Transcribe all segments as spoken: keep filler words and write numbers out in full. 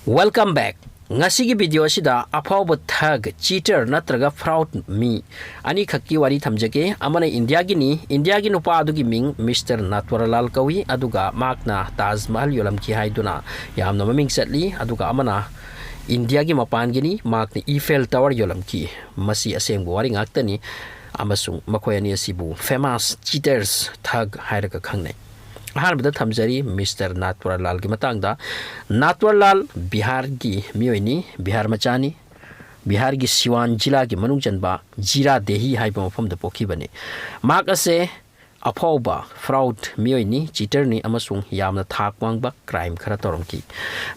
Welcome back. ꯉꯁꯤꯒꯤ video ꯑꯁꯤꯗ ꯑꯐꯥꯎꯕ thug, cheater ꯅꯠꯇ꯭ꯔꯒ fraud ꯃꯤ ꯑꯅꯤꯈꯛꯀꯤ ꯋꯥꯔꯤ ꯊꯝꯖꯒꯦ꯫ ꯑꯃꯅ ꯏꯟꯗꯤꯌꯥꯒꯤꯅꯤ꯫ ꯏꯟꯗꯤꯌꯥꯒꯤ ꯅꯨꯄꯥ ꯑꯗꯨꯒꯤ ꯃꯤꯡ ꯃꯤꯁꯇꯔ ꯅꯥꯠꯋꯔꯂꯥꯜ ꯀꯧꯏ, ꯑꯗꯨꯒ ꯃꯍꯥꯛꯅ ꯇꯥꯖ ꯃꯍꯜ ꯌꯣꯜꯂꯝꯈꯤ ꯍꯥꯏꯗꯨꯅ ꯌꯥꯝꯅ ꯃꯃꯤꯡ ꯆꯠꯂꯤ꯫ ꯑꯗꯨꯒ ꯑꯃꯅ ꯏꯟꯗꯤꯌꯥꯒꯤ ꯃꯄꯥꯟꯒꯤꯅꯤ, ꯃꯍꯥꯛꯅ ꯏꯐꯦꯜ ꯇꯋꯔ ꯌꯣꯜꯂꯝꯈꯤ꯫ ꯃꯁꯤ ꯑꯁꯦꯡꯕ ꯋꯥꯔꯤ ꯉꯥꯛꯇꯅꯤ, ꯑꯃꯁꯨꯡ ꯃꯈꯣꯏ ꯑꯅꯤ ꯑꯁꯤꯕꯨ famous cheaters, thug ꯍꯥꯏꯔꯒ ꯈꯪꯅꯩ꯫ ꯑꯍꯥꯟꯕꯗ ꯊꯝꯖꯔꯤ ꯃꯤꯁꯇꯔ ꯅꯥꯠꯋꯔꯂꯥꯜꯒꯤ ꯃꯇꯥꯡꯗ꯫ ꯅꯥꯠꯋꯔꯂꯥꯜ ꯕꯤꯍꯥꯔꯒꯤ ꯃꯤꯑꯣꯏꯅꯤ, ꯕꯤꯍꯥꯔ ꯃꯆꯥꯅꯤ꯫ ꯕꯤꯍꯥꯔꯒꯤ ꯁꯤꯋꯥꯟ ꯖꯤꯂꯥꯒꯤ ꯃꯅꯨꯡ ꯆꯟꯕ ꯖꯤꯔꯥ ꯗꯦꯍꯤ ꯍꯥꯏꯕ ꯃꯐꯝꯗ ꯄꯣꯛꯈꯤꯕꯅꯤ꯫ ꯃꯍꯥꯛ ꯑꯁꯦ ꯑꯐꯥꯎꯕ fraud ꯃꯤꯑꯣꯏꯅꯤ, cheaterꯅꯤ, ꯑꯃꯁꯨꯡ ꯌꯥꯝꯅ ꯊꯥꯛ ꯋꯥꯡꯕ crime ꯈꯔ ꯇꯧꯔꯝꯈꯤ꯫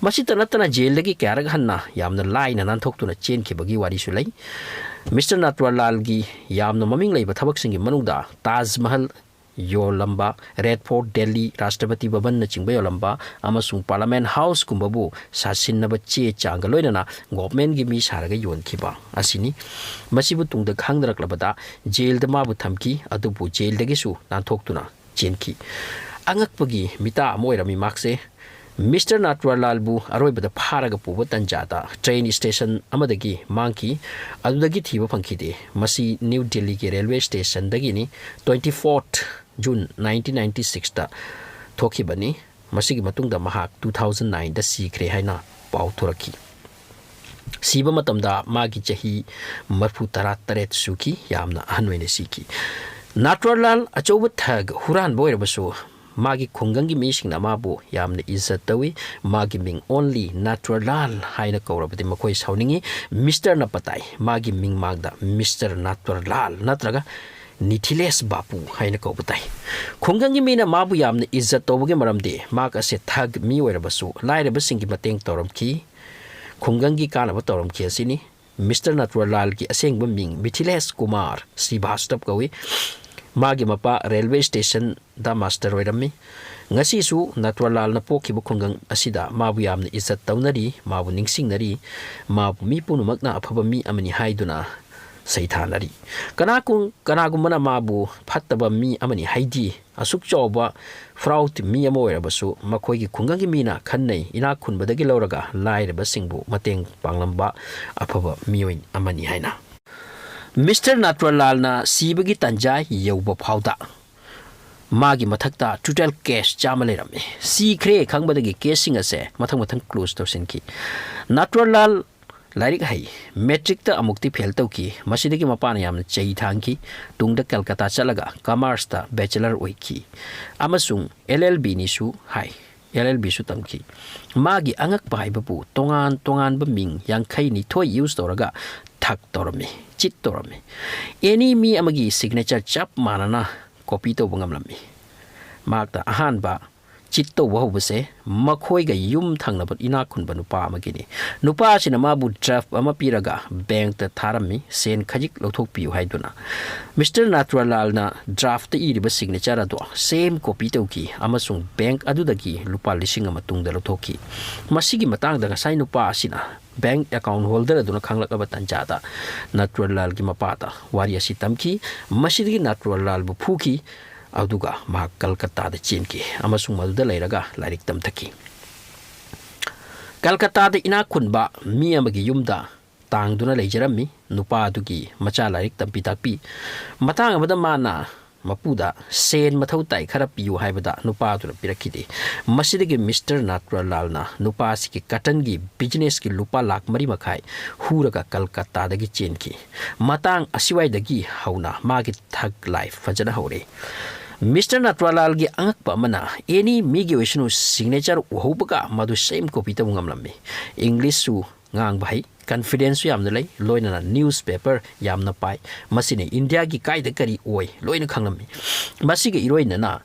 ꯃꯁꯤꯇ ꯅꯠꯇꯅ ꯖꯦꯜꯗꯒꯤ ꯀꯌꯥꯔꯛ ꯍꯟꯅ ꯌꯥꯝꯅ ꯂꯥꯏꯅ ꯅꯥꯟꯊꯣꯛꯇꯨꯅ ꯆꯦꯟꯈꯤꯕꯒꯤ ꯋꯥꯔꯤꯁꯨ ꯂꯩ꯫ ꯃꯤꯁꯇꯔ ꯅꯥꯠꯋꯔꯂꯥꯜꯒꯤ ꯌꯥꯝꯅ ꯃꯃꯤꯡ ꯂꯩꯕ ꯊꯕꯛꯁꯤꯡꯒꯤ ꯃꯅꯨꯡꯗ ꯇꯥꯖ ꯃꯍꯜ ꯌꯣꯜꯂꯝꯕ, ꯔꯦꯗ ꯐꯣꯔꯠ ꯗꯦꯜꯂꯤ, ꯔꯥꯁꯇ꯭ꯔꯄꯇꯤ ꯚꯕꯟꯅꯆꯤꯡꯕ ꯌꯣꯜꯂꯝꯕ, ꯑꯃꯁꯨꯡ ꯄꯥꯔꯂꯥꯃꯦꯟ ꯍꯥꯎꯁꯀꯨꯝꯕꯕꯨ ꯁꯥꯁꯤꯟꯅꯕ ꯆꯦ ꯆꯥꯡꯒ ꯂꯣꯏꯅꯅ ꯒꯣꯚꯔꯟꯃꯦꯟꯠꯀꯤ ꯃꯤ ꯁꯥꯔꯒ ꯌꯣꯟꯈꯤꯕ ꯑꯁꯤꯅꯤ꯫ ꯃꯁꯤꯕꯨ ꯇꯨꯡꯗ ꯈꯪꯅꯔꯛꯂꯕꯗ ꯖꯦꯜꯗ ꯃꯥꯕꯨ ꯊꯝꯈꯤ, ꯑꯗꯨꯕꯨ ꯖꯦꯜꯗꯒꯤꯁꯨ ꯅꯥꯟꯊꯣꯛꯇꯨꯅ ꯆꯦꯟꯈꯤ꯫ ꯑꯉꯛꯄꯒꯤ ꯃꯤꯇꯥ ꯑꯃ ꯑꯣꯏꯔꯝꯃꯤ ꯃꯍꯥꯛꯁꯦ꯫ ꯃꯤꯁꯇꯔ ꯅꯥꯠꯋꯔꯂꯥꯜꯕꯨ ꯑꯔꯣꯏꯕꯗ ꯐꯥꯔꯒ ꯄꯨꯕ ꯇꯟꯖꯥꯗ train station ꯑꯃꯗꯒꯤ ꯃꯥꯡꯈꯤ꯫ ꯑꯗꯨꯗꯒꯤ ꯊꯤꯕ ꯐꯪꯈꯤꯗꯦ꯫ ꯃꯁꯤ ꯅ꯭ꯌꯨ ꯗꯤꯜꯂꯤꯒꯤ railway stationꯗꯒꯤꯅꯤ꯫ Twenty fourth June nineteen ninety sixꯇ ꯊꯣꯛꯈꯤꯕꯅꯤ꯫ ꯃꯁꯤꯒꯤ ꯃꯇꯨꯡꯗ ꯃꯍꯥꯛ two thousand nineꯗ ꯁꯤꯈ꯭ꯔꯦ ꯍꯥꯏꯅ ꯄꯥꯎ ꯊꯣꯔꯛꯈꯤ꯫ ꯁꯤꯕ ꯃꯇꯝꯗ ꯃꯥꯒꯤ ꯆꯍꯤ ꯃꯔꯤꯐꯨ ꯇꯔꯥ ꯇꯔꯦꯠ ꯁꯨꯈꯤ, ꯌꯥꯝꯅ ꯑꯍꯟ ꯑꯣꯏꯅ ꯁꯤꯈꯤ꯫ ꯅꯥꯠꯋꯔꯂꯥꯜ ꯑꯆꯧꯕ thug, ꯍꯨꯔꯥꯟꯕ ꯑꯣꯏꯔꯕꯁꯨ, ꯃꯥꯒꯤ ꯈꯨꯡꯒꯪꯒꯤ ꯃꯤꯁꯤꯡꯅ ꯃꯥꯕꯨ ꯌꯥꯝꯅ ꯏꯖꯠ ꯇꯧꯏ꯫ ꯃꯥꯒꯤ ꯃꯤꯡ only ꯅꯥꯠꯋꯔꯂꯥꯜ ꯍꯥꯏꯅ ꯀꯧꯔꯕꯗꯤ ꯃꯈꯣꯏ ꯁꯥꯎꯅꯤꯡꯏ꯫ ꯃꯤꯁꯇꯔꯅ ꯄꯇꯥꯏ, ꯃꯥꯒꯤ ꯃꯤꯡ ꯃꯥꯡꯗ ꯃꯤꯁꯇꯔ ꯅꯥꯠꯋꯔꯂꯥꯜ ꯅꯠꯇ꯭ꯔꯒ ꯅꯤꯊꯤꯂꯦꯁ ꯕꯥꯄꯨ ꯍꯥꯏꯅ ꯀꯧꯕ ꯇꯥꯏ꯫ ꯈꯨꯡꯒꯪꯒꯤ ꯃꯤꯅ ꯃꯥꯕꯨ ꯌꯥꯝꯅ ꯏꯖꯠ ꯇꯧꯕꯒꯤ ꯃꯔꯝꯗꯤ ꯃꯍꯥꯛ ꯑꯁꯦ thug ꯃꯤ ꯑꯣꯏꯔꯕꯁꯨ ꯂꯥꯏꯔꯕꯁꯤꯡꯒꯤ ꯃꯇꯦꯡ ꯇꯧꯔꯝꯈꯤ, ꯈꯨꯡꯒꯪꯒꯤ ꯀꯥꯟꯅꯕ ꯇꯧꯔꯝꯈꯤ ꯑꯁꯤꯅꯤ꯫ ꯃꯤꯁꯇꯔ ꯅꯥꯠꯋꯔꯂꯥꯜꯒꯤ ꯑꯁꯦꯡꯕ ꯃꯤꯡ ꯃꯤꯊꯤꯂꯦꯁ ꯀꯨꯃꯥꯔ ꯁ꯭ꯔꯤꯚꯥꯁꯇꯕ ꯀꯧꯏ꯫ ꯃꯥꯒꯤ ꯃꯄꯥ railway stationꯗ master ꯑꯣꯏꯔꯝꯃꯤ꯫ ꯉꯁꯤꯁꯨ ꯅꯥꯠꯋꯔꯂꯥꯜꯅ ꯄꯣꯛꯈꯤꯕ ꯈꯨꯡꯒꯪ ꯑꯁꯤꯗ ꯃꯥꯕꯨ ꯌꯥꯝꯅ ꯏꯖꯠ ꯇꯧꯅꯔꯤ, ꯃꯥꯕꯨ ꯅꯤꯡꯁꯤꯡꯅꯔꯤ꯫ ꯃꯥꯕꯨ ꯃꯤ ꯄꯨꯝꯅꯃꯛꯅ ꯑꯐꯕ ꯃꯤ ꯑꯃꯅꯤ ꯍꯥꯏꯗꯨꯅ ꯁꯩꯊꯥꯅꯔꯤ꯫ ꯀꯅꯥꯒꯨꯝ-, ꯀꯅꯥꯒꯨꯝꯕꯅ ꯃꯥꯕꯨ ꯐꯠꯇꯕ ꯃꯤ ꯑꯃꯅꯤ, ꯍꯥꯏꯗꯤ ꯑꯁꯨꯛ ꯆꯥꯎꯕ fraud ꯃꯤ ꯑꯃ ꯑꯣꯏꯔꯕꯁꯨ ꯃꯈꯣꯏꯒꯤ ꯈꯨꯡꯒꯪꯒꯤ ꯃꯤꯅ ꯈꯟꯅꯩ, ꯏꯅꯥꯛ ꯈꯨꯟꯕꯗꯒꯤ ꯂꯧꯔꯒ ꯂꯥꯏꯔꯕꯁꯤꯡꯕꯨ ꯃꯇꯦꯡ ꯄꯥꯡꯂꯝꯕ ꯑꯐꯕ ꯃꯤꯑꯣꯏ ꯑꯃꯅꯤ ꯍꯥꯏꯅ꯫ ꯃꯤꯁꯇꯔ ꯅꯥꯇ꯭ꯔꯣꯂꯥꯜꯅ ꯁꯤꯕꯒꯤ ꯇꯥꯟꯖꯥ ꯌꯧꯕ ꯐꯥꯎꯗ ꯃꯥꯒꯤ ꯃꯊꯛꯇ total case ꯆꯥꯝꯃ ꯂꯩꯔꯝꯃꯤ꯫ ꯁꯤꯈ꯭ꯔꯦ ꯈꯪꯕꯗꯒꯤ caseꯁꯤꯡ ꯑꯁꯦ ꯃꯊꯪ ꯃꯊꯪ close ꯇꯧꯁꯤꯟꯈꯤ꯫ ꯅꯥꯇ꯭ꯔꯣꯂꯥꯜ ꯂꯥꯏꯔꯤꯛ ꯍꯩ, matricꯇ ꯑꯃꯨꯛꯇꯤ fail ꯇꯧꯈꯤ꯫ ꯃꯁꯤꯗꯒꯤ ꯃꯄꯥꯅ ꯌꯥꯝꯅ ꯆꯩ ꯊꯥꯡꯈꯤ꯫ ꯇꯨꯡꯗ ꯀꯜꯀꯇꯥ ꯆꯠꯂꯒ commerceꯇ bachelor ꯑꯣꯏꯈꯤ ꯑꯃꯁꯨꯡ LLBꯅꯤꯁꯨ ꯍꯥꯏ, LLBꯁꯨ ꯇꯝꯈꯤ꯫ ꯃꯥꯒꯤ ꯑꯉꯛꯄ ꯍꯥꯏꯕꯕꯨ ꯇꯣꯉꯥꯟ ꯇꯣꯉꯥꯟꯕ ꯃꯤꯡ ꯌꯥꯡꯈꯩ ꯅꯤꯊꯣꯏ use ꯇꯧꯔꯒ ꯊꯛ ꯇꯧꯔꯝꯃꯤ, cheat ꯇꯧꯔꯝꯃꯤ꯫ Any ꯃꯤ ꯑꯃꯒꯤ signature ꯆꯞ ꯃꯥꯟꯅꯅ copy ꯇꯧꯕ ꯉꯝꯂꯝꯃꯤ꯫ ꯃꯍꯥꯛꯇ ꯑꯍꯥꯟꯕ cheat ꯇꯧꯕ ꯍꯧꯕꯁꯦ ꯃꯈꯣꯏꯒ ꯌꯨꯝ ꯊꯪꯅꯕ ꯏꯅꯥꯛ ꯈꯨꯟꯕ ꯅꯨꯄꯥ ꯑꯃꯒꯤꯅꯤ꯫ ꯅꯨꯄꯥ ꯑꯁꯤꯅ ꯃꯥꯕꯨ draft ꯑꯃ ꯄꯤꯔꯒ bankꯇ ꯊꯥꯔꯝꯃꯤ, ꯁꯦꯟ ꯈꯖꯤꯛ ꯂꯧꯊꯣꯛꯄꯤꯌꯨ ꯍꯥꯏꯗꯨꯅ꯫ ꯃꯤꯁꯇꯔ ꯅꯥꯇ꯭ꯔꯣꯂꯥꯜꯅ draftꯇ ꯏꯔꯤꯕ signature ꯑꯗꯣ same copy ꯇꯧꯈꯤ ꯑꯃꯁꯨꯡ bank ꯑꯗꯨꯗꯒꯤ ꯂꯨꯄꯥ ꯂꯤꯁꯤꯡ ꯑꯃ ꯇꯨꯡꯗ ꯂꯧꯊꯣꯛꯈꯤ꯫ ꯃꯁꯤꯒꯤ ꯃꯇꯥꯡꯗ ꯉꯁꯥꯏ ꯅꯨꯄꯥ ꯑꯁꯤꯅ bank account holder ꯑꯗꯨꯅ ꯈꯪꯂꯛꯂꯕ ꯇꯥꯟꯖꯥꯗ ꯅꯥꯇ꯭ꯔꯣꯂꯥꯜꯒꯤ ꯃꯄꯥꯗ ꯋꯥꯔꯤ ꯑꯁꯤ ꯇꯝꯈꯤ꯫ ꯃꯁꯤꯗꯒꯤ ꯅꯥꯇ꯭ꯔꯣꯂꯥꯜꯕꯨ ꯐꯨꯈꯤ꯫ ꯑꯗꯨꯒ ꯃꯍꯥꯛ ꯀꯜꯀꯇꯥꯗ ꯆꯦꯟꯈꯤ ꯑꯃꯁꯨꯡ ꯃꯗꯨꯗ ꯂꯩꯔꯒ ꯂꯥꯏꯔꯤꯛ ꯇꯝꯊꯈꯤ꯫ ꯀꯜꯀꯇꯥꯗ ꯏꯅꯥꯛ ꯈꯨꯟꯕ ꯃꯤ ꯑꯃꯒꯤ ꯌꯨꯝꯗ ꯇꯥꯡꯗꯨꯅ ꯂꯩꯖꯔꯝꯃꯤ꯫ ꯅꯨꯄꯥ ꯑꯗꯨꯒꯤ ꯃꯆꯥ ꯂꯥꯏꯔꯤꯛ ꯇꯝꯕꯤ ꯇꯥꯛꯄꯤ꯫ ꯃꯇꯥꯡ ꯑꯃꯗ ꯃꯥꯅ ꯃꯄꯨꯗ ꯁꯦꯟ ꯃꯊꯧ ꯇꯥꯏ, ꯈꯔ ꯄꯤꯌꯨ ꯍꯥꯏꯕꯗ ꯅꯨꯄꯥ ꯑꯗꯨꯅ ꯄꯤꯔꯛꯈꯤꯗꯦ꯫ ꯃꯁꯤꯗꯒꯤ ꯃꯤꯁꯇꯔ ꯅꯥꯇ꯭ꯔꯣꯂꯥꯜꯅ ꯅꯨꯄꯥ ꯑꯁꯤꯒꯤ cottonꯒꯤ businessꯀꯤ ꯂꯨꯄꯥ ꯂꯥꯈ ꯃꯔꯤ ꯃꯈꯥꯏ ꯍꯨꯔꯒ ꯀꯜꯀꯇꯥꯗꯒꯤ ꯆꯦꯟꯈꯤ꯫ ꯃꯇꯥꯡ ꯑꯁꯤꯋꯥꯏꯗꯒꯤ ꯍꯧꯅ ꯃꯥꯒꯤ thug life ꯐꯖꯅ ꯍꯧꯔꯦ꯫ ꯃꯤꯁꯇꯔ ꯅꯥꯇ꯭ꯔꯣꯂꯥꯜꯒꯤ ꯑꯉꯛꯄ ꯑꯃꯅ any ꯃꯤꯒꯤ ꯑꯣꯏꯁꯅꯨ signature ꯎꯍꯧꯕꯒ ꯃꯗꯨ same copy ꯇꯧꯕ ꯉꯝꯂꯝꯃꯤ꯫ Englishꯁꯨ ꯉꯥꯡꯕ ꯍꯩ, confidenceꯁꯨ ꯌꯥꯝꯅ ꯂꯩ, ꯂꯣꯏꯅꯅ newspaper ꯌꯥꯝꯅ ꯄꯥꯏ꯫ ꯃꯁꯤꯅ ꯏꯟꯗꯤꯌꯥꯒꯤ ꯀꯥꯏꯗ ꯀꯔꯤ ꯑꯣꯏ ꯂꯣꯏꯅ ꯈꯪꯂꯝꯃꯤ꯫ ꯃꯁꯤꯒ ꯏꯔꯣꯏꯅꯅ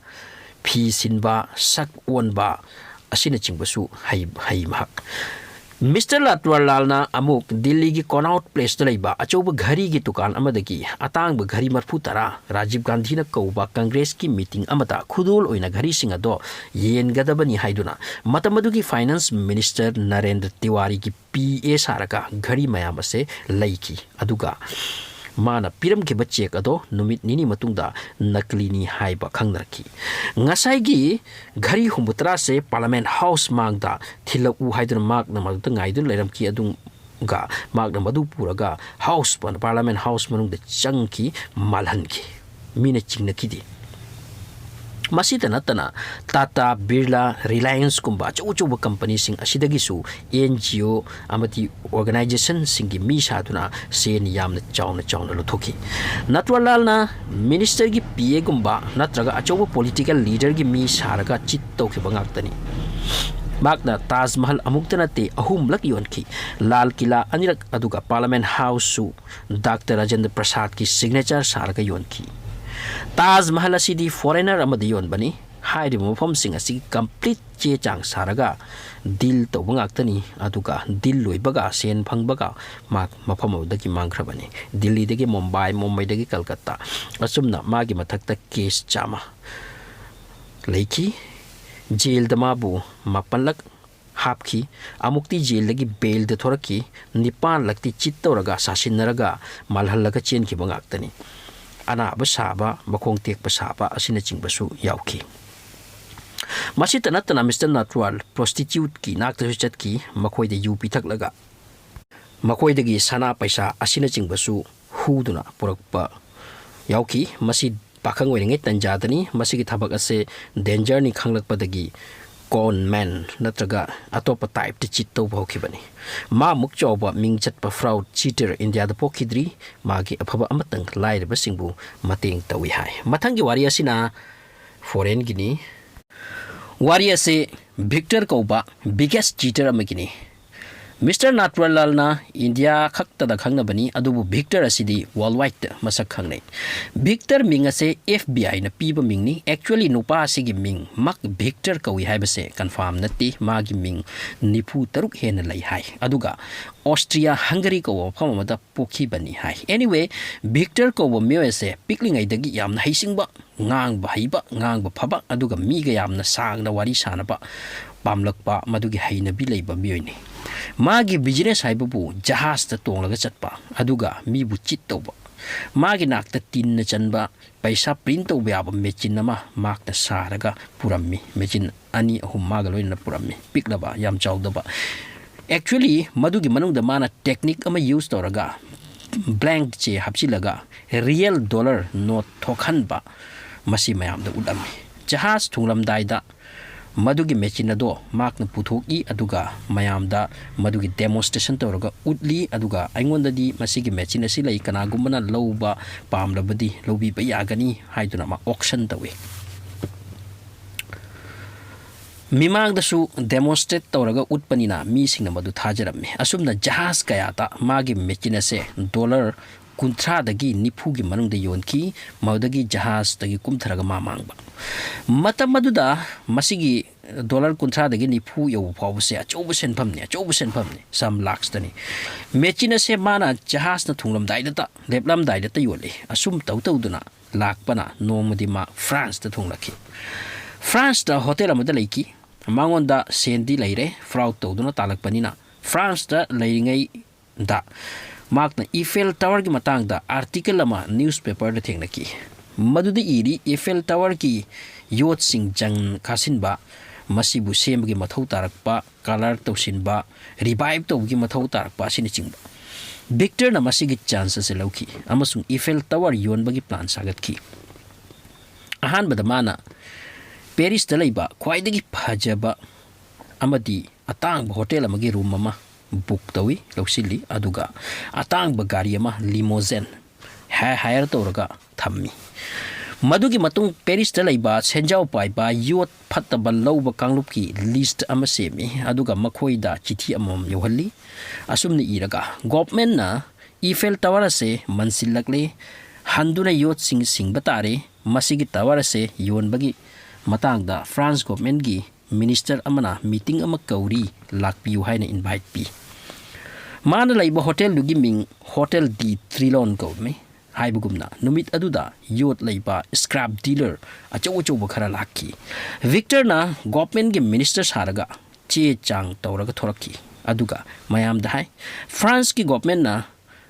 ꯐꯤ ꯁꯤꯟꯕ, ꯁꯛ ꯑꯣꯟꯕ ꯑꯁꯤꯅꯆꯤꯡꯕꯁꯨ ꯍꯩ, ꯍꯩ ꯃꯍꯥꯛ꯫ ꯃꯤꯁꯇꯔ ꯅꯥꯇ꯭ꯔꯣꯂꯥꯜꯅ ꯑꯃꯨꯛ ꯗꯤꯜꯂꯤꯒꯤ ꯀꯣꯅꯥꯎꯠ ꯄ꯭ꯂꯦꯁꯇ ꯂꯩꯕ ꯑꯆꯧꯕ ꯘꯔꯤꯒꯤ ꯗꯨꯀꯥꯟ ꯑꯃꯗꯒꯤ ꯑꯇꯥꯡꯕ ꯘꯔꯤ ꯃꯔꯐꯨ ꯇꯔꯥ, ꯔꯥꯖꯤꯕ ꯒꯥꯟꯙꯤꯅ ꯀꯧꯕ ꯀꯪꯒ꯭ꯔꯦꯁꯀꯤ meeting ꯑꯃꯗ ꯈꯨꯗꯣꯜ ꯑꯣꯏꯅ ꯘꯔꯤꯁꯤꯡ ꯑꯗꯣ ꯌꯦꯟꯒꯗꯕꯅꯤ ꯍꯥꯏꯗꯨꯅ ꯃꯇꯝ ꯑꯗꯨꯒꯤ finance minister ꯅꯔꯦꯟꯗ꯭ꯔ ꯇꯤꯋꯥꯔꯤꯒꯤ PA ꯁꯥꯔꯒ ꯘꯔꯤ ꯃꯌꯥꯝ ꯑꯁꯦ ꯂꯩꯈꯤ꯫ ꯑꯗꯨꯒ ꯃꯥꯅ ꯄꯤꯔꯝꯈꯤꯕ ꯆꯦꯛ ꯑꯗꯣ ꯅꯨꯃꯤꯠ ꯅꯤꯅꯤ ꯃꯇꯨꯡꯗ ꯅꯀꯂꯤꯅꯤ ꯍꯥꯏꯕ ꯈꯪꯅꯔꯛꯈꯤ꯫ ꯉꯁꯥꯏꯒꯤ ꯘꯔꯤ ꯍꯨꯝꯐꯨ ꯇꯔꯥꯁꯦ Parliament House ꯃꯥꯡꯗ ꯊꯤꯜꯂꯛꯎ ꯍꯥꯏꯗꯨꯅ ꯃꯍꯥꯛꯅ ꯃꯗꯨꯗ ꯉꯥꯏꯗꯨꯅ ꯂꯩꯔꯝꯈꯤ꯫ ꯑꯗꯨꯒ ꯃꯍꯥꯛꯅ ꯃꯗꯨ ꯄꯨꯔꯒ House, Parliament House ꯃꯅꯨꯡꯗ ꯆꯪꯈꯤ, ꯃꯥꯜꯍꯟꯈꯤ꯫ ꯃꯤꯅ ꯆꯤꯡꯅꯈꯤꯗꯦ꯫ ꯃꯁꯤꯇ ꯅꯠꯇꯅ ꯇꯥꯇꯥ, ꯕꯤꯔꯂꯥ, ꯔꯤꯂꯥꯌꯟꯁꯀꯨꯝꯕ ꯑꯆꯧ ꯑꯆꯧꯕ ꯀꯝꯄꯅꯤꯁꯤꯡ ꯑꯁꯤꯗꯒꯤꯁꯨ NGO ꯑꯃꯗꯤ organizationꯁꯤꯡꯒꯤ ꯃꯤ ꯁꯥꯗꯨꯅ ꯁꯦꯟ ꯌꯥꯝꯅ ꯆꯥꯎꯅ ꯆꯥꯎꯅ ꯂꯧꯊꯣꯛꯈꯤ꯫ ꯅꯠꯋꯥꯔꯂꯥꯜꯅ ministerꯒꯤ PAꯒꯨꯝꯕ ꯅꯠꯇ꯭ꯔꯒ ꯑꯆꯧꯕ political leaderꯒꯤ ꯃꯤ ꯁꯥꯔꯒ cheat ꯇꯧꯈꯤꯕ ꯉꯥꯛꯇꯅꯤ꯫ ꯃꯍꯥꯛꯅ ꯇꯥꯖ ꯃꯍꯜ ꯑꯃꯨꯛꯇ ꯅꯠꯇꯦ, ꯑꯍꯨꯝꯂꯛ ꯌꯣꯟꯈꯤ꯫ ꯂꯥꯜ ꯀꯤꯂꯥ ꯑꯅꯤꯔꯛ, ꯑꯗꯨꯒ Parliament Houseꯁꯨ ꯗꯥꯛꯇꯔ ꯔꯥꯖꯦꯟꯗ꯭ꯔ ꯄ꯭ꯔꯁꯥꯗꯀꯤ signature ꯁꯥꯔꯒ ꯌꯣꯟꯈꯤ꯫ ꯇꯥꯖ ꯃꯍꯜ ꯑꯁꯤꯗꯤ foreigner ꯑꯃꯗ ꯌꯣꯟꯕꯅꯤ꯫ ꯍꯥꯏꯔꯤꯕ ꯃꯐꯝꯁꯤꯡ ꯑꯁꯤꯒꯤ complete ꯆꯦ ꯆꯥꯡ ꯁꯥꯔꯒ deal ꯇꯧꯕ ꯉꯥꯛꯇꯅꯤ꯫ ꯑꯗꯨꯒ deal ꯂꯣꯏꯕꯒ, ꯁꯦꯟ ꯐꯪꯕꯒ ꯃꯍꯥꯛ ꯃꯐꯝ ꯑꯗꯨꯗꯒꯤ ꯃꯥꯡꯈ꯭ꯔꯕꯅꯤ꯫ ꯗꯤꯜꯂꯤꯗꯒꯤ ꯃꯨꯝꯕꯥꯏ, ꯃꯨꯝꯕꯥꯏꯗꯒꯤ ꯀꯜꯀꯠꯇꯥ, ꯑꯁꯨꯝꯅ ꯃꯥꯒꯤ ꯃꯊꯛꯇ case ꯆꯥꯝꯃ ꯂꯩꯈꯤ꯫ ꯖꯦꯜꯗ ꯃꯥꯕꯨ ꯃꯥꯄꯜꯂꯛ ꯍꯥꯞꯈꯤ꯫ ꯑꯃꯨꯛꯇꯤ ꯖꯦꯜꯗꯒꯤ bailꯗ ꯊꯣꯔꯛꯈꯤ꯫ ꯅꯤꯄꯥꯟꯂꯛꯇꯤ cheat ꯇꯧꯔꯒ, ꯁꯥꯁꯤꯟꯅꯔꯒ, ꯃꯥꯜꯍꯜꯂꯒ ꯆꯦꯟꯈꯤꯕ ꯉꯥꯛꯇꯅꯤ꯫ ꯑꯅꯥꯕ ꯁꯥꯕ, ꯃꯈꯣꯡ ꯇꯦꯛꯄ ꯁꯥꯕ ꯑꯁꯤꯅꯆꯤꯡꯕꯁꯨ ꯌꯥꯎꯈꯤ꯫ ꯃꯁꯤꯇ ꯅꯠꯇꯅ Mister ꯅꯥꯠꯋꯥꯔ prostituteꯀꯤ ꯅꯥꯛꯇꯁꯨ ꯆꯠꯈꯤ, ꯃꯈꯣꯏꯗ ꯌꯨ ꯄꯤꯊꯛꯂꯒ ꯃꯈꯣꯏꯗꯒꯤ ꯁꯅꯥ ꯄꯩꯁꯥ ꯑꯁꯤꯅꯆꯤꯡꯕꯁꯨ ꯍꯨꯗꯨꯅ ꯄꯨꯔꯛꯄ ꯌꯥꯎꯈꯤ꯫ ꯃꯁꯤ ꯄꯥꯈꯪ ꯑꯣꯏꯔꯤꯉꯩ ꯇꯟꯖꯥꯗꯅꯤ꯫ ꯃꯁꯤꯒꯤ ꯊꯕꯛ ꯑꯁꯦ dangerꯅꯤ ꯈꯪꯂꯛꯄꯗꯒꯤ con man ꯅꯠꯇ꯭ꯔꯒ ꯑꯇꯣꯞꯄ typeꯇ cheat ꯇꯧꯕ ꯍꯧꯈꯤꯕꯅꯤ꯫ ꯃꯥꯃꯨꯛ ꯆꯥꯎꯕ ꯃꯤꯡ ꯆꯠꯄ fraud cheater ꯏꯟꯗꯤꯌꯥꯗ ꯄꯣꯛꯈꯤꯗ꯭ꯔꯤ꯫ ꯃꯥꯒꯤ ꯑꯐꯕ ꯑꯃꯇꯪ ꯂꯥꯏꯔꯕꯁꯤꯡꯕꯨ ꯃꯇꯦꯡ ꯇꯧꯏ ꯍꯥꯏ꯫ ꯃꯊꯪꯒꯤ ꯋꯥꯔꯤ ꯑꯁꯤꯅ foreignꯒꯤꯅꯤ꯫ ꯋꯥꯔꯤ ꯑꯁꯤ Victor ꯀꯧꯕ biggest cheater ꯑꯃꯒꯤꯅꯤ꯫ Mister ꯅꯥꯠꯋꯥꯔꯂꯥꯜꯅ ꯏꯟꯗꯤꯌꯥ ꯈꯛꯇꯗ ꯈꯪꯅꯕꯅꯤ, ꯑꯗꯨꯕꯨ Victor ꯑꯁꯤꯗꯤ worldwideꯇ ꯃꯁꯛ ꯈꯪꯅꯩ꯫ Victor ꯃꯤꯡ ꯑꯁꯦ FBIꯅ ꯄꯤꯕ ꯃꯤꯡꯅꯤ꯫ Actually ꯅꯨꯄꯥ ꯑꯁꯤꯒꯤ ꯃꯤꯡ ꯃꯛ Victor ꯀꯧꯏ ꯍꯥꯏꯕꯁꯦ confirm ꯅꯠꯇꯦ꯫ ꯃꯥꯒꯤ ꯃꯤꯡ ꯅꯤꯐꯨ ꯇꯔꯨꯛ ꯍꯦꯟꯅ ꯂꯩ ꯍꯥꯏ꯫ ꯑꯗꯨꯒ Austria Hungary ꯀꯧꯕ ꯃꯐꯝ ꯑꯃꯗ ꯄꯣꯛꯈꯤꯕꯅꯤ ꯍꯥꯏ꯫ Anyway, Victor ꯀꯧꯕ ꯃꯤꯑꯣꯏ ꯑꯁꯦ ꯄꯤꯛꯂꯤꯉꯩꯗꯒꯤ ꯌꯥꯝꯅ ꯍꯩꯁꯤꯡꯕ, ꯉꯥꯡꯕ ꯍꯩꯕ, ꯉꯥꯡꯕ ꯐꯕ, ꯑꯗꯨꯒ ꯃꯤꯒ ꯌꯥꯝꯅ ꯁꯥꯡꯅ ꯋꯥꯔꯤ ꯁꯥꯟꯅꯕ ꯄꯥꯝꯂꯛꯄ, ꯃꯗꯨꯒꯤ ꯍꯩꯅꯕꯤ ꯂꯩꯕ ꯃꯤꯑꯣꯏꯅꯤ꯫ ꯃꯥꯒꯤ business ꯍꯥꯏꯕꯕꯨ ꯖꯍꯥꯖꯇ ꯇꯣꯡꯂꯒ ꯆꯠꯄ, ꯑꯗꯨꯒ ꯃꯤꯕꯨ cheat ꯇꯧꯕ꯫ ꯃꯥꯒꯤ ꯅꯥꯛꯇ ꯇꯤꯟꯅ ꯆꯟꯕ ꯄꯩꯁꯥ print ꯇꯧꯕ ꯌꯥꯕ machine ꯑꯃ ꯃꯍꯥꯛꯅ ꯁꯥꯔꯒ ꯄꯨꯔꯝꯃꯤ꯫ Machine ꯑꯅꯤ ꯑꯍꯨꯝ ꯃꯥꯒ ꯂꯣꯏꯅꯅ ꯄꯨꯔꯝꯃꯤ, ꯄꯤꯛꯂꯕ, ꯌꯥꯝ ꯆꯥꯎꯗꯕ꯫ Actually, ꯃꯗꯨꯒꯤ ꯃꯅꯨꯡꯗ ꯃꯥꯅ technique ꯑꯃ use ꯇꯧꯔꯒ blank ꯆꯦ ꯍꯥꯞꯆꯤꯜꯂꯒ real dollar note ꯊꯣꯛꯍꯟꯕ, ꯃꯁꯤ ꯃꯌꯥꯝꯗ ꯎꯠꯂꯝꯃꯤ꯫ ꯖꯍꯥꯖ ꯊꯨꯡꯂꯝꯗꯥꯏꯗ ꯃꯗꯨꯒꯤ machine ꯑꯗꯣ ꯃꯍꯥꯛꯅ ꯄꯨꯊꯣꯛꯏ, ꯑꯗꯨꯒ ꯃꯌꯥꯝꯗ ꯃꯗꯨꯒꯤ demonstration ꯇꯧꯔꯒ ꯎꯠꯂꯤ꯫ ꯑꯗꯨꯒ ꯑꯩꯉꯣꯟꯗꯗꯤ ꯃꯁꯤꯒꯤ machine ꯑꯁꯤ ꯂꯩ, ꯀꯅꯥꯒꯨꯝꯕꯅ ꯂꯧꯕ ꯄꯥꯝꯂꯕꯗꯤ ꯂꯧꯕꯤꯕ ꯌꯥꯒꯅꯤ ꯍꯥꯏꯗꯨꯅ ꯃꯥ auction ꯇꯧꯏ꯫ ꯃꯤꯃꯥꯡꯗꯁꯨ demonstrate ꯇꯧꯔꯒ ꯎꯠꯄꯅꯤꯅ ꯃꯤꯁꯤꯡꯅ ꯃꯗꯨ ꯊꯥꯖꯔꯝꯃꯤ꯫ ꯑꯁꯨꯝꯅ ꯖꯍꯥꯖ ꯀꯌꯥꯗ ꯃꯥꯒꯤ machine ꯑꯁꯦ dollar ꯀꯨꯟꯊ꯭ꯔꯥꯗꯒꯤ ꯅꯤꯐꯨꯒꯤ ꯃꯅꯨꯡꯗ ꯌꯣꯟꯈꯤ꯫ ꯃꯗꯨꯗꯒꯤ ꯖꯍꯥꯖꯇꯒꯤ ꯀꯨꯝꯊꯔꯒ ꯃꯥ ꯃꯥꯡꯕ꯫ ꯃꯇꯝ ꯑꯗꯨꯗ ꯃꯁꯤꯒꯤ dollar ꯀꯨꯟꯊ꯭ꯔꯥꯗꯒꯤ ꯅꯤꯐꯨ ꯌꯧꯕ ꯐꯥꯎꯕꯁꯦ ꯑꯆꯧꯕ ꯁꯦꯟꯐꯝꯅꯤ, ꯑꯆꯧꯕ ꯁꯦꯟꯐꯝꯅꯤ, some lakhs ꯇꯅꯤ꯫ Machine ꯑꯁꯦ ꯃꯥꯅ ꯖꯍꯥꯖꯅ ꯊꯨꯡꯂꯝꯗꯥꯏꯗꯇ, ꯂꯦꯞꯂꯝꯗꯥꯏꯗꯇ ꯌꯣꯜꯂꯤ꯫ ꯑꯁꯨꯝ ꯇꯧ ꯇꯧꯗꯨꯅ ꯂꯥꯛꯄꯅ ꯅꯣꯡꯃꯗꯤ ꯃꯥ ꯐ꯭ꯔꯥꯟꯁꯇ ꯊꯨꯡꯂꯛꯈꯤ꯫ ꯐ꯭ꯔꯥꯟꯁꯇ hotel ꯑꯃꯗ ꯂꯩꯈꯤ꯫ ꯃꯉꯣꯟꯗ ꯁꯦꯟꯗꯤ ꯂꯩꯔꯦ, fraud ꯇꯧꯗꯨꯅ ꯇꯥꯜꯂꯛꯄꯅꯤꯅ꯫ ꯐ꯭ꯔꯥꯟꯁꯇ ꯂꯩꯔꯤꯉꯩꯗ ꯃꯍꯥꯛꯅ Eiffel Tower ꯒꯤ ꯃꯇꯥꯡꯗ article ꯑꯃ newspaper ꯗ ꯊꯦꯡꯅꯈꯤ꯫ ꯃꯗꯨꯗ ꯏꯔꯤ, Eiffel Tower ꯒꯤ ꯌꯣꯠꯁꯤꯡ ꯖꯪ ꯀꯥꯁꯤꯟꯕ, ꯃꯁꯤꯕꯨ ꯁꯦꯝꯕꯒꯤ ꯃꯊꯧ ꯇꯥꯔꯛꯄ, colour ꯇꯧꯁꯤꯟꯕ, revive ꯇꯧꯕꯒꯤ ꯃꯊꯧ ꯇꯥꯔꯛꯄ ꯑꯁꯤꯅꯆꯤꯡꯕ꯫ ꯚꯤꯛꯇꯔꯅ ꯃꯁꯤꯒꯤ chance ꯑꯁꯤ ꯂꯧꯈꯤ ꯑꯃꯁꯨꯡ Eiffel Tower ꯌꯣꯟꯕꯒꯤ plan ꯁꯥꯒꯠꯈꯤ꯫ ꯑꯍꯥꯟꯕꯗ ꯃꯥꯅ ꯄꯦꯔꯤꯁꯇ ꯂꯩꯕ ꯈ꯭ꯋꯥꯏꯗꯒꯤ ꯐꯖꯕ ꯑꯃꯗꯤ ꯑꯇꯥꯡꯕ hotel ꯑꯃꯒꯤ room ꯑꯃ book ꯇꯧꯏ, ꯂꯧꯁꯤꯜꯂꯤ, ꯑꯗꯨꯒ ꯑꯇꯥꯡꯕ ꯒꯥꯔꯤ ꯑꯃ, limousine, ꯍꯥꯏ-, hire ꯇꯧꯔꯒ ꯊꯝꯃꯤ꯫ ꯃꯗꯨꯒꯤ ꯃꯇꯨꯡ ꯄꯦꯔꯤꯁꯇ ꯂꯩꯕ ꯁꯦꯟꯖꯥꯎ ꯄꯥꯏꯕ ꯌꯣꯠ ꯐꯠꯇꯕ ꯂꯧꯕ ꯀꯥꯡꯂꯨꯞꯀꯤ list ꯑꯃ ꯁꯦꯝꯃꯤ, ꯑꯗꯨꯒ ꯃꯈꯣꯏꯗ ꯆꯤꯊꯤ ꯑꯃꯃꯝ ꯌꯧꯍꯜꯂꯤ꯫ ꯑꯁꯨꯝꯅ ꯏꯔꯒ, "Government ꯅ Eiffel Tower ꯑꯁꯦ ꯃꯟꯁꯤꯜꯂꯛꯂꯦ, ꯍꯟꯗꯨꯅ ꯌꯣꯠꯁꯤꯡ ꯁꯤꯡꯕ ꯇꯥꯔꯦ꯫ ꯃꯁꯤꯒꯤ tower ꯑꯁꯦ ꯌꯣꯟꯕꯒꯤ ꯃꯇꯥꯡꯗ France government ꯀꯤ minister ꯑꯃꯅ meeting ꯑꯃ ꯀꯧꯔꯤ, ꯂꯥꯛꯄꯤꯌꯨ" ꯍꯥꯏꯅ invite ꯄꯤ꯫ ꯃꯥꯅ ꯂꯩꯕ hotel ꯗꯨꯒꯤ ꯃꯤꯡ Hotel de Trillon ꯀꯧꯔꯝꯃꯤ꯫ ꯍꯥꯏꯕꯒꯨꯝꯅ, ꯅꯨꯃꯤꯠ ꯑꯗꯨꯗ ꯌꯣꯠ ꯂꯩꯕ scrap dealer ꯑꯆꯧ ꯑꯆꯧꯕ ꯈꯔ ꯂꯥꯛꯈꯤ꯫ ꯚꯤꯛꯇꯔꯅ government ꯀꯤ minister ꯁꯥꯔꯒ ꯆꯦ ꯆꯥꯡ ꯇꯧꯔꯒ ꯊꯣꯔꯛꯈꯤ, ꯑꯗꯨꯒ ꯃꯌꯥꯝꯗ ꯍꯥꯏ, "France ꯀꯤ government ꯅ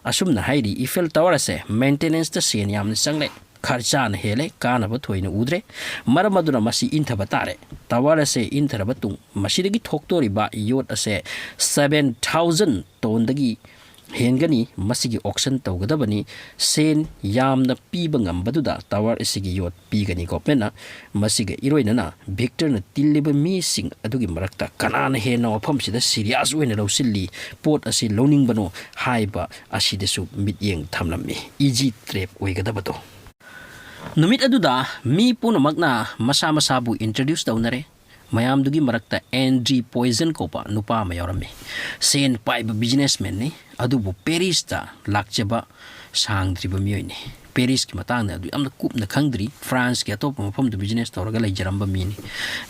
ꯑꯁꯨꯝꯅ ꯍꯥꯏꯔꯤ, ꯏꯐꯦꯜ ꯇꯋꯥꯔ ꯑꯁꯦ ꯃꯦꯟꯇꯦꯅꯦꯟꯁꯇ ꯁꯦꯟ ꯌꯥꯝꯅ ꯆꯪꯂꯦ, ꯈꯔꯆꯥꯅ ꯍꯦꯜꯂꯦ, ꯀꯥꯟꯅꯕ ꯊꯣꯏꯅ ꯎꯗ꯭ꯔꯦ꯫ ꯃꯔꯝ ꯑꯗꯨꯅ ꯃꯁꯤ ꯏꯟꯊꯕ ꯇꯥꯔꯦ꯫ ꯇꯋꯥꯔ ꯑꯁꯦ ꯏꯟꯊꯔꯕ ꯇꯨꯡ ꯃꯁꯤꯗꯒꯤ ꯊꯣꯛꯇꯣꯔꯤꯕ ꯌꯣꯠ ꯑꯁꯦ ꯁꯚꯦꯟ ꯊꯥꯎꯖꯟ ꯇꯣꯟꯗꯒꯤ ꯍꯦꯟꯒꯅꯤ꯫ ꯃꯁꯤꯒꯤ ꯑꯣꯛꯁꯟ ꯇꯧꯒꯗꯕꯅꯤ꯫ ꯁꯦꯟ ꯌꯥꯝꯅ ꯄꯤꯕ ꯉꯝꯕꯗꯨꯗ ꯇꯋꯥꯔ ꯑꯁꯤꯒꯤ ꯌꯣꯠ ꯄꯤꯒꯅꯤ ꯒꯣꯚꯔꯟꯃꯦꯟꯠꯅ꯫ ꯃꯁꯤꯒ ꯏꯔꯣꯏꯅꯅ ꯚꯤꯛꯇꯔꯅ ꯇꯤꯜꯂꯤꯕ ꯃꯤꯁꯤꯡ ꯑꯗꯨꯒꯤ ꯃꯔꯛꯇ ꯀꯅꯥꯅ ꯍꯦꯟꯅ ꯋꯥꯐꯝꯁꯤꯗ ꯁꯤꯔꯤꯌꯁ ꯑꯣꯏꯅ ꯂꯧꯁꯤꯜꯂꯤ, ꯄꯣꯠ ꯑꯁꯤ ꯂꯧꯅꯤꯡꯕꯅꯣ ꯍꯥꯏꯕ ꯑꯁꯤꯗꯁꯨ ꯃꯤꯠꯌꯦꯡ ꯊꯝꯂꯝꯃꯤ꯫ ꯏꯖꯤ ꯇ꯭ꯔꯦꯞ ꯑꯣꯏꯒꯗꯕꯗꯣ꯫ ꯅꯨꯃꯤꯠ ꯑꯗꯨꯗ ꯃꯤ ꯄꯨꯝꯅꯃꯛꯅ ꯃꯁꯥ ꯃꯁꯥꯕꯨ ꯏꯟꯇ꯭ꯔꯣꯗ꯭ꯌꯨꯁ ꯇꯧꯅꯔꯦ꯫ ꯃꯌꯥꯝꯗꯨꯒꯤ ꯃꯔꯛꯇ ꯑꯦꯟꯗ꯭ꯔꯤ ꯄꯣꯏꯖꯟ ꯀꯧꯕ ꯅꯨꯄꯥ ꯑꯃ ꯌꯥꯎꯔꯝꯃꯤ꯫ ꯁꯦꯟ ꯄꯥꯏꯕ ꯕꯤꯖꯤꯅꯦꯁꯃꯦꯟꯅꯤ, ꯑꯗꯨꯕꯨ ꯄꯦꯔꯤꯁꯇ ꯂꯥꯛꯆꯕ ꯁꯥꯡꯗ꯭ꯔꯤꯕ ꯃꯤꯑꯣꯏꯅꯤ꯫ ꯄꯦꯔꯤꯁꯀꯤ ꯃꯇꯥꯡꯗ ꯑꯗꯨ ꯌꯥꯝꯅ ꯀꯨꯞꯅ ꯈꯪꯗ꯭ꯔꯤ꯫ ꯐ꯭ꯔꯥꯟꯁꯀꯤ ꯑꯇꯣꯞꯄ ꯃꯐꯝꯗ ꯕꯤꯖꯤꯅꯦꯁ ꯇꯧꯔꯒ ꯂꯩꯖꯔꯝꯕ ꯃꯤꯅꯤ꯫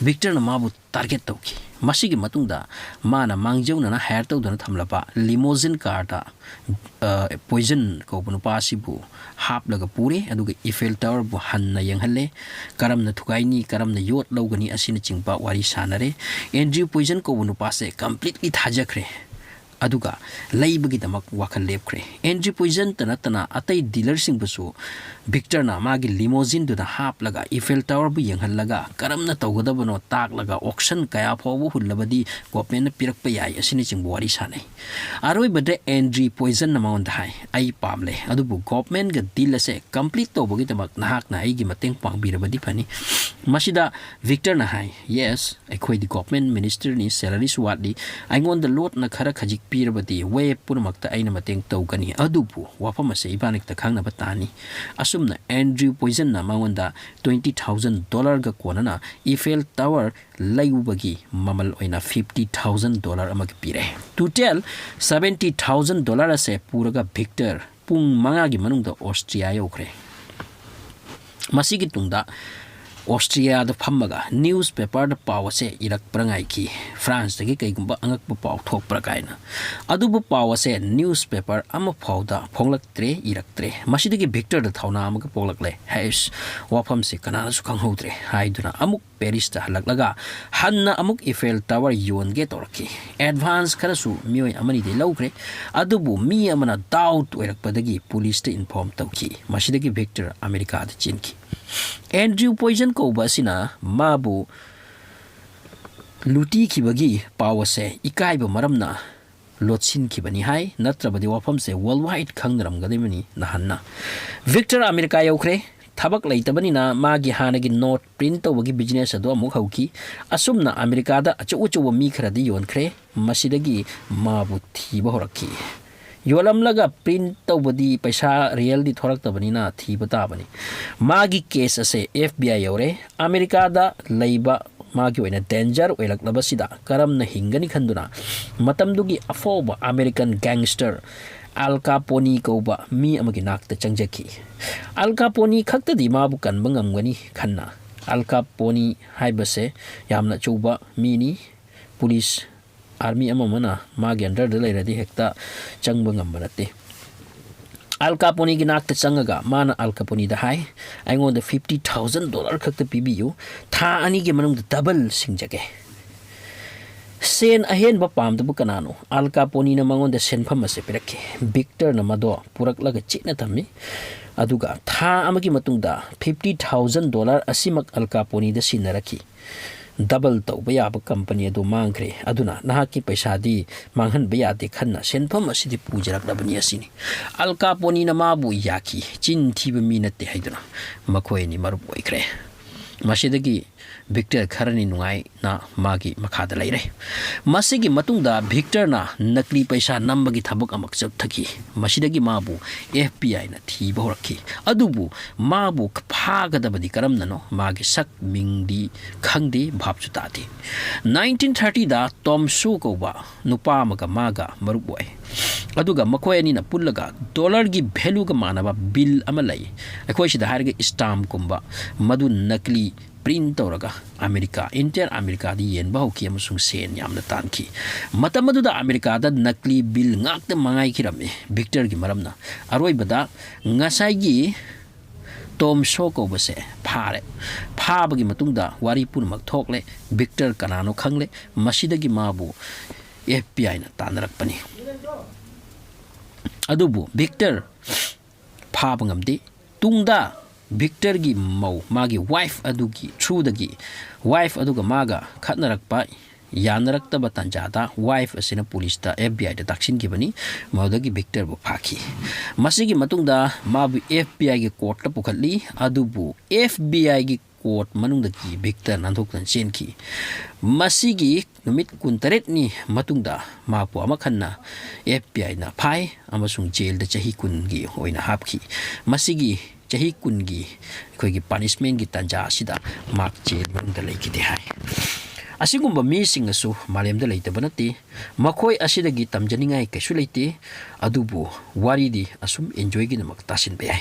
ꯚꯤꯛꯇꯔꯅ ꯃꯥꯕꯨ ꯇꯥꯔꯒꯦꯠ ꯇꯧꯈꯤ꯫ ꯃꯁꯤꯒꯤ ꯃꯇꯨꯡꯗ ꯃꯥꯅ ꯃꯥꯡꯖꯧꯅꯅ ꯍꯥꯏꯌꯔ ꯇꯧꯗꯨꯅ ꯊꯝꯂꯕ ꯂꯤꯃꯣꯖꯤꯟ ꯀꯥꯔꯗ, ꯑ, ꯄꯣꯏꯖꯟ ꯀꯧꯕ ꯅꯨꯄꯥ ꯑꯁꯤꯕꯨ ꯍꯥꯞꯂꯒ ꯄꯨꯔꯦ, ꯑꯗꯨꯒ ꯏꯐꯦꯜ ꯇꯋꯔꯕꯨ ꯍꯟꯅ ꯌꯦꯡꯍꯜꯂꯦ꯫ ꯀꯔꯝꯅ ꯊꯨꯒꯥꯏꯅꯤ, ꯀꯔꯝꯅ ꯌꯣꯠ ꯂꯧꯒꯅꯤ ꯑꯁꯤꯅꯆꯤꯡꯕ ꯋꯥꯔꯤ ꯁꯥꯟꯅꯔꯦ꯫ ꯑꯦꯟꯗ꯭ꯔꯤꯌꯨ ꯄꯣꯏꯖꯟ ꯀꯧꯕ ꯅꯨꯄꯥꯁꯦ ꯀꯝꯄ꯭ꯂꯤꯠꯂꯤ ꯊꯥꯖꯈ꯭ꯔꯦ, ꯑꯗꯨꯒ ꯂꯩꯕꯒꯤꯗꯃꯛ ꯋꯥꯈꯜ ꯂꯦꯞꯈ꯭ꯔꯦ꯫ ꯑꯦꯟꯗ꯭ꯔꯤ ꯄꯣꯏꯖꯟꯇ ꯅꯠꯇꯅ ꯑꯇꯩ ꯗꯤꯂꯔꯁꯤꯡꯕꯨꯁꯨ ꯚꯤꯛꯇꯔꯅ ꯃꯥꯒꯤ ꯂꯤꯃꯣꯖꯤꯟꯗꯨꯗ ꯍꯥꯞꯂꯒ ꯏꯐꯦꯜ ꯇꯋꯔꯕꯨ ꯌꯦꯡꯍꯜꯂꯒ ꯀꯔꯝꯅ ꯇꯧꯒꯗꯕꯅꯣ ꯇꯥꯛꯂꯒ ꯑꯣꯛꯁꯟ ꯀꯌꯥ ꯐꯥꯎꯕ ꯍꯨꯜꯂꯕꯗꯤ ꯒꯣꯚꯔꯟꯃꯦꯟꯠꯅ ꯄꯤꯔꯛꯄ ꯌꯥꯏ ꯑꯁꯤꯅꯆꯤꯡꯕ ꯋꯥꯔꯤ ꯁꯥꯟꯅꯩ꯫ ꯑꯔꯣꯏꯕꯗ ꯑꯦꯟꯗ꯭ꯔꯤ ꯄꯣꯏꯖꯟꯅ ꯃꯉꯣꯟꯗ ꯍꯥꯏ, "ꯑꯩ ꯄꯥꯝꯂꯦ, ꯑꯗꯨꯕꯨ ꯒꯣꯚꯔꯟꯃꯦꯟꯠꯒ ꯗꯤꯜ ꯑꯁꯦ ꯀꯝꯄ꯭ꯂꯤꯠ ꯇꯧꯕꯒꯤꯗꯃꯛ ꯅꯍꯥꯛꯅ ꯑꯩꯒꯤ ꯃꯇꯦꯡ ꯄꯥꯡꯕꯤꯔꯕꯗꯤ ꯐꯅꯤ꯫" ꯃꯁꯤꯗ ꯚꯤꯛꯇꯔꯅ ꯍꯥꯏ, "ꯌꯦꯁ, ꯑꯩꯈꯣꯏꯗꯤ ꯒꯣꯚꯔꯟꯃꯦꯟꯠ ꯃꯤꯅꯤꯁꯇꯔꯅꯤ, ꯁꯦꯂꯔꯤꯁꯨ ꯋꯥꯠꯂꯤ, ꯑꯩꯉꯣꯟꯗ ꯂꯣꯠꯅ ꯈꯔ ꯈꯖꯤꯛ ꯄꯤꯔꯕꯗꯤ ꯋꯦ ꯄꯨꯝꯅꯃꯛꯇ ꯑꯩꯅ ꯃꯇꯦꯡ ꯇꯧꯒꯅꯤ, ꯑꯗꯨꯕꯨ ꯋꯥꯐꯝ ꯑꯁꯦ ꯏꯕꯥꯅꯤꯛꯇ ꯈꯪꯅꯕ ꯇꯥꯅꯤ꯫" ꯑꯁꯨꯝꯅ ꯑꯦꯟꯗ꯭ꯔꯤꯌꯨ ꯄꯣꯏꯖꯟꯅ ꯃꯉꯣꯟꯗ ꯇ꯭ꯋꯦꯟꯇꯤ ꯊꯥꯎꯖꯟ ꯗꯣꯂꯔꯒ ꯀꯣꯟꯅꯅ ꯏꯐꯦꯜ ꯇꯋꯔ ꯂꯩꯕꯒꯤ ꯃꯃꯜ ꯑꯣꯏꯅ ꯐꯤꯐꯇꯤ ꯊꯥꯎꯖꯟ ꯗꯣꯂꯔ ꯑꯃꯒꯤ ꯄꯤꯔꯦ꯫ ꯇꯣꯇꯦꯜ ꯁꯚꯦꯟꯇꯤ ꯊꯥꯎꯖꯟ ꯗꯣꯂꯔ ꯑꯁꯦ ꯄꯨꯔꯒ ꯚꯤꯛꯇꯔ ꯄꯨꯡ ꯃꯉꯥꯒꯤ ꯃꯅꯨꯡꯗ ꯑꯣꯁꯇ꯭ꯔꯤꯌꯥ ꯌꯧꯈ꯭ꯔꯦ꯫ ꯃꯁꯤꯒꯤ ꯇꯨꯡꯗ ꯑꯣꯁꯇ꯭ꯔꯤꯌꯥꯗ ꯐꯝꯃꯒ ꯅ꯭ꯌꯨꯁ ꯄꯦꯄꯔꯗ ꯄꯥꯎ ꯑꯁꯦ ꯏꯔꯛꯄ꯭ꯔ ꯉꯥꯏꯈꯤ꯫ ꯐ꯭ꯔꯥꯟꯁꯇꯒꯤ ꯀꯩꯒꯨꯝꯕ ꯑꯉꯛꯄ ꯄꯥꯎ ꯊꯣꯛꯄ꯭ꯔꯥ ꯀꯥꯏꯅ꯫ ꯑꯗꯨꯕꯨ ꯄꯥꯎ ꯑꯁꯦ ꯅ꯭ꯌꯨꯁ ꯄꯦꯄꯔ ꯑꯃꯐꯥꯎꯗ ꯐꯣꯡꯂꯛꯇ꯭ꯔꯦ, ꯏꯔꯛꯇ꯭ꯔꯦ꯫ ꯃꯁꯤꯗꯒꯤ ꯚꯤꯛꯇꯔꯗ ꯊꯧꯅꯥ ꯑꯃꯒ ꯄꯣꯛꯂꯛꯂꯦ꯫ "ꯍꯩꯁ, ꯋꯥꯐꯝꯁꯦ ꯀꯅꯥꯅꯁꯨ ꯈꯪꯍꯧꯗ꯭ꯔꯦ" ꯍꯥꯏꯗꯨꯅ ꯑꯃꯨꯛ ꯄꯦꯔꯤꯁꯇ ꯍꯜꯂꯛꯂꯒ ꯍꯟꯅ ꯑꯃꯨꯛ ꯏꯐꯦꯜ ꯇꯥꯋꯔ ꯌꯣꯟꯒꯦ ꯇꯧꯔꯛꯈꯤ꯫ ꯑꯦꯗꯚꯥꯟꯁ ꯈꯔꯁꯨ ꯃꯤꯑꯣꯏ ꯑꯃꯅꯤꯗꯩ ꯂꯧꯈ꯭ꯔꯦ, ꯑꯗꯨꯕꯨ ꯃꯤ ꯑꯃꯅ ꯗꯥꯎꯠ ꯑꯣꯏꯔꯛꯄꯗꯒꯤ ꯄꯨꯂꯤꯁꯇ ꯏꯟꯐꯣꯔꯝ ꯇꯧꯈꯤ꯫ ꯃꯁꯤꯗꯒꯤ ꯚꯤꯛꯇꯔ ꯑꯃꯦꯔꯤꯀꯥꯗ ꯆꯦꯟꯈꯤ꯫ ꯑꯦꯟꯗ꯭ꯔꯤꯌꯨ ꯄꯣꯏꯖꯟ ꯀꯧꯕ ꯑꯁꯤꯅ ꯃꯥꯕꯨ ꯂꯨꯇꯤꯈꯤꯕꯒꯤ ꯄꯥꯎ ꯑꯁꯦ ꯏꯀꯥꯏꯕ ꯃꯔꯝꯅ ꯂꯣꯠꯁꯤꯟꯈꯤꯕꯅꯤ ꯍꯥꯏ, ꯅꯠꯇ꯭ꯔꯕꯗꯤ ꯋꯥꯐꯝꯁꯦ ꯋꯥꯔꯜ ꯋꯥꯏꯗ ꯈꯪꯅꯔꯝꯒꯗꯕꯅꯤ ꯅꯍꯥꯟꯅ꯫ ꯚꯤꯛꯇꯔ ꯑꯃꯦꯔꯤꯀꯥ ꯌꯧꯈ꯭ꯔꯦ꯫ ꯊꯕꯛ ꯂꯩꯇꯕꯅꯤꯅ ꯃꯥꯒꯤ ꯍꯥꯟꯅꯒꯤ ꯅꯣꯠ ꯄ꯭ꯔꯤꯟꯠ ꯇꯧꯕꯒꯤ ꯕꯤꯖꯤꯅꯦꯁ ꯑꯗꯨ ꯑꯃꯨꯛ ꯍꯧꯈꯤ꯫ ꯑꯁꯨꯝꯅ ꯑꯃꯦꯔꯤꯀꯥꯗ ꯑꯆꯧ ꯑꯆꯧꯕ ꯃꯤ ꯈꯔꯗꯤ ꯌꯣꯟꯈ꯭ꯔꯦ꯫ ꯃꯁꯤꯗꯒꯤ ꯃꯥꯕꯨ ꯊꯤꯕ ꯍꯧꯔꯛꯈꯤ꯫ ꯌꯣꯜꯂꯝꯂꯒ ꯄ꯭ꯔꯤꯟꯠ ꯇꯧꯕꯗꯤ ꯄꯩꯁꯥ ꯔꯤꯌꯦꯜꯗꯤ ꯊꯣꯔꯛꯇꯕꯅꯤꯅ ꯊꯤꯕ ꯇꯥꯕꯅꯤ꯫ ꯃꯥꯒꯤ ꯀꯦꯁ ꯑꯁꯦ ꯑꯦꯐ ꯕꯤ ꯑꯥꯏ ꯌꯧꯔꯦ꯫ ꯑꯃꯦꯔꯤꯀꯥꯗ ꯂꯩꯕ ꯃꯥꯒꯤ ꯑꯣꯏꯅ ꯗꯦꯟꯖꯔ ꯑꯣꯏꯔꯛꯂꯕꯁꯤꯗ ꯀꯔꯝꯅ ꯍꯤꯡꯒꯅꯤ ꯈꯟꯗꯨꯅ ꯃꯇꯝꯗꯨꯒꯤ ꯑꯐꯥꯎꯕ ꯑꯃꯦꯔꯤꯀꯥꯟ ꯒꯦꯡꯁꯇꯔ ꯑꯜ ꯀꯥꯄꯣꯅꯤ ꯀꯧꯕ ꯃꯤ ꯑꯃꯒꯤ ꯅꯥꯛꯇ ꯆꯪꯖꯈꯤ꯫ ꯑꯜ ꯀꯥꯄꯣꯅꯤ ꯈꯛꯇꯗꯤ ꯃꯥꯕꯨ ꯀꯟꯕ ꯉꯝꯒꯅꯤ ꯈꯟꯅ, ꯑꯜ ꯀꯥꯄꯣꯅꯤ ꯍꯥꯏꯕꯁꯦ ꯌꯥꯝꯅ ꯑꯆꯧꯕ ꯃꯤꯅꯤ꯫ ꯄꯨꯂꯤꯁ, ꯑꯥꯔꯃꯤ ꯑꯃ ꯑꯃꯅ ꯃꯥꯒꯤ ꯑꯟꯗꯔꯗ ꯂꯩꯔꯗꯤ ꯍꯦꯛꯇ ꯆꯪꯕ ꯉꯝꯕ ꯅꯠꯇꯦ꯫ ꯑꯜ ꯀꯥꯄꯣꯅꯤꯒꯤ ꯅꯥꯛꯇ ꯆꯪꯉꯒ ꯃꯥꯅ ꯑꯜ ꯀꯥꯄꯣꯅꯤꯗ ꯍꯥꯏ, "ꯑꯩꯉꯣꯟꯗ ꯐꯤꯐꯇꯤ ꯊꯥꯎꯖꯟ ꯗꯣꯂꯔ ꯈꯛꯇ ꯄꯤꯕꯤꯌꯨ, ꯊꯥ ꯑꯅꯤꯒꯤ ꯃꯅꯨꯡꯗ ꯗꯕꯜ ꯁꯤꯡꯖꯒꯦ"꯫ ꯁꯦꯟ ꯑꯍꯦꯟꯕ ꯄꯥꯝꯗꯕ ꯀꯅꯥꯅꯣ? ꯑꯜ ꯀꯥꯄꯣꯅꯤꯅ ꯃꯉꯣꯟꯗ ꯁꯦꯟꯐꯝ ꯑꯁꯦ ꯄꯤꯔꯛꯈꯤ꯫ ꯚꯤꯛꯇꯔꯅ ꯃꯗꯣ ꯄꯨꯔꯛꯂꯒ ꯆꯦꯠꯅ ꯊꯝꯃꯤ꯫ ꯑꯗꯨꯒ ꯊꯥ ꯑꯃꯒꯤ ꯃꯇꯨꯡꯗ ꯐꯤꯐꯇꯤ ꯊꯥꯎꯖꯟ ꯗꯣꯂꯔ ꯑꯁꯤꯃꯛ ꯑꯜ ꯀꯥꯄꯣꯅꯤꯗ ꯁꯤꯟꯅꯔꯛꯈꯤ꯫ ꯗꯕꯜ ꯇꯧꯕ ꯌꯥꯕ ꯀꯝꯄꯅꯤ ꯑꯗꯨ ꯃꯥꯡꯈ꯭ꯔꯦ꯫ ꯑꯗꯨꯅ ꯅꯍꯥꯛꯀꯤ ꯄꯩꯁꯥꯗꯤ ꯃꯥꯡꯍꯟꯕ ꯌꯥꯗꯦ ꯈꯟꯅ ꯁꯦꯟꯐꯝ ꯑꯁꯤꯗꯤ ꯄꯨꯖꯔꯛꯂꯕꯅꯤ ꯑꯁꯤꯅꯤ꯫ ꯑꯜ ꯀꯥꯄꯣꯅꯤꯅ ꯃꯥꯕꯨ ꯌꯥꯈꯤ, ꯆꯤꯟ ꯊꯤꯕ ꯃꯤ ꯅꯠꯇꯦ ꯍꯥꯏꯗꯨꯅ ꯃꯈꯣꯏ ꯑꯅꯤ ꯃꯔꯨꯞ ꯑꯣꯏꯈ꯭ꯔꯦ꯫ ꯃꯁꯤꯗꯒꯤ ꯚꯤꯛꯇꯔ ꯈꯔꯅꯤ ꯅꯨꯡꯉꯥꯏꯅ ꯃꯥꯒꯤ ꯃꯈꯥꯗ ꯂꯩꯔꯦ꯫ ꯃꯁꯤꯒꯤ ꯃꯇꯨꯡꯗ ꯚꯤꯛꯇꯔꯅ ꯅꯀꯂꯤ ꯄꯩꯁꯥ ꯅꯝꯕꯒꯤ ꯊꯕꯛ ꯑꯃ ꯆꯠꯊꯈꯤ꯫ ꯃꯁꯤꯗꯒꯤ ꯃꯥꯕꯨ ꯑꯦꯐ ꯕꯤ ꯑꯥꯏꯅ ꯊꯤꯕ ꯍꯧꯔꯛꯈꯤ꯫ ꯑꯗꯨꯕꯨ ꯃꯥꯕꯨ ꯐꯥꯒꯗꯕꯗꯤ ꯀꯔꯝꯅꯅꯣ? ꯃꯥꯒꯤ ꯁꯛ ꯃꯤꯡꯗꯤ ꯈꯪꯗꯦ, ꯚꯥꯞꯁꯨ ꯇꯥꯗꯦ꯫ ꯅꯥꯏꯟꯇꯤꯟ ꯊꯥꯔꯇꯤꯗ ꯇꯣꯝ ꯁꯨ ꯀꯧꯕ ꯅꯨꯄꯥ ꯑꯃꯒ ꯃꯥꯒ ꯃꯔꯨꯞ ꯑꯣꯏ꯫ ꯑꯗꯨꯒ ꯃꯈꯣꯏ ꯑꯅꯤꯅ ꯄꯨꯜꯂꯒ ꯗꯣꯂꯔꯒꯤ ꯚꯦꯂꯨꯒ ꯃꯥꯟꯅꯕ ꯕꯤꯜ ꯑꯃ ꯂꯩ꯫ ꯑꯩꯈꯣꯏ ꯁꯤꯗ ꯍꯥꯏꯔꯒ ꯁ꯭ꯇꯥꯝꯀꯨꯝꯕ, ꯃꯗꯨ ꯅꯀꯂꯤ ꯄ꯭ꯔꯤꯟꯠ ꯇꯧꯔꯒ ꯑꯃꯦꯔꯤꯀꯥ, ꯏꯟꯇꯤꯌꯔ ꯑꯃꯦꯔꯤꯀꯥꯗ ꯌꯦꯟꯕ ꯍꯧꯈꯤ ꯑꯃꯁꯨꯡ ꯁꯦꯟ ꯌꯥꯝꯅ ꯇꯥꯟꯈꯤ꯫ ꯃꯇꯝ ꯑꯗꯨꯗ ꯑꯃꯦꯔꯤꯀꯥꯗ ꯅꯀꯂꯤ ꯕꯤꯜ ꯉꯥꯛꯇ ꯃꯉꯥꯏꯈꯤꯔꯝꯃꯤ꯫ ꯚꯤꯛꯇꯔꯒꯤ ꯃꯔꯝꯅ ꯑꯔꯣꯏꯕꯗ ꯉꯁꯥꯏꯒꯤ ꯇꯣꯝ ꯁꯣ ꯀꯧꯕꯁꯦ ꯐꯥꯔꯦ꯫ ꯐꯥꯕꯒꯤ ꯃꯇꯨꯡꯗ ꯋꯥꯔꯤ ꯄꯨꯝꯅꯃꯛ ꯊꯣꯛꯂꯦ꯫ ꯚꯤꯛꯇꯔ ꯀꯅꯥꯅꯣ ꯈꯪꯂꯦ꯫ ꯃꯁꯤꯗꯒꯤ ꯃꯥꯕꯨ ꯑꯦꯐ ꯕꯤ ꯑꯥꯏꯅ ꯇꯥꯟꯅꯔꯛꯄꯅꯤ꯫ ꯑꯗꯨꯕꯨ ꯚꯤꯛꯇꯔ ꯐꯥꯕ ꯉꯝꯗꯦ꯫ ꯇꯨꯡꯗ ꯚꯤꯛꯇꯔꯒꯤ ꯃꯧ, ꯃꯥꯒꯤ ꯋꯥꯏꯐ ꯑꯗꯨꯒꯤ ꯊ꯭ꯔꯨꯗꯒꯤ, ꯋꯥꯏꯐ ꯑꯗꯨꯒ ꯃꯥꯒ ꯈꯠꯅꯔꯛꯄ, ꯌꯥꯅꯔꯛꯇꯕ ꯇꯥꯟꯖꯥꯗ ꯋꯥꯏꯐ ꯑꯁꯤꯅ ꯄꯨꯂꯤꯁꯇ, ꯑꯦꯐ ꯕꯤ ꯑꯥꯏꯗ ꯇꯥꯛꯁꯤꯟꯈꯤꯕꯅꯤ꯫ ꯃꯗꯨꯗꯒꯤ ꯚꯤꯛꯇꯔꯕꯨ ꯐꯥꯈꯤ꯫ ꯃꯁꯤꯒꯤ ꯃꯇꯨꯡꯗ ꯃꯥꯕꯨ ꯑꯦꯐ ꯕꯤ ꯑꯥꯏꯒꯤ ꯀꯣꯔꯠꯇ ꯄꯨꯈꯠꯂꯤ꯫ ꯑꯗꯨꯕꯨ ꯑꯦꯐ ꯕꯤ ꯑꯥꯏꯒꯤ ꯀꯣꯔꯠ ꯃꯅꯨꯡꯗꯒꯤ ꯚꯤꯛꯇꯔ ꯅꯥꯟꯊꯣꯛꯇꯨꯅ ꯆꯦꯟꯈꯤ꯫ ꯃꯁꯤꯒꯤ ꯅꯨꯃꯤꯠ ꯀꯨꯟꯇꯔꯦꯠꯅꯤ ꯃꯇꯨꯡꯗ ꯃꯍꯥꯛꯄꯨ ꯑꯃꯨꯛ ꯍꯟꯅ ꯑꯦꯐ ꯕꯤ ꯑꯥꯏꯅ ꯐꯥꯏ ꯑꯃꯁꯨꯡ ꯖꯦꯜꯗ ꯆꯍꯤ ꯀꯨꯟꯒꯤ ꯑꯣꯏꯅ ꯍꯥꯞꯈꯤ꯫ ꯃꯁꯤꯒꯤ ꯆꯍꯤ ꯀꯨꯟꯒꯤ ꯑꯩꯈꯣꯏꯒꯤ ꯄꯥꯅꯤꯁꯃꯦꯟꯒꯤ ꯇꯥꯟꯖꯥ ꯑꯁꯤꯗ ꯃꯍꯥꯛ ꯖꯦꯜ ꯃꯅꯨꯡꯗ ꯂꯩꯈꯤꯗꯦ ꯍꯥꯏ꯫ ꯑꯁꯤꯒꯨꯝꯕ ꯃꯤꯁꯤꯡ ꯑꯁꯨ ꯃꯥꯂꯦꯝꯗ ꯂꯩꯇꯕ ꯅꯠꯇꯦ꯫ ꯃꯈꯣꯏ ꯑꯁꯤꯗꯒꯤ ꯇꯝꯖꯅꯤꯡꯉꯥꯏ ꯀꯩꯁꯨ ꯂꯩꯇꯦ꯫ ꯑꯗꯨꯕꯨ ꯋꯥꯔꯤꯗꯤ ꯑꯁꯨꯝ ꯏꯟꯖꯣꯏꯒꯤꯗꯃꯛ ꯇꯥꯁꯤꯟꯕ ꯌꯥꯏ꯫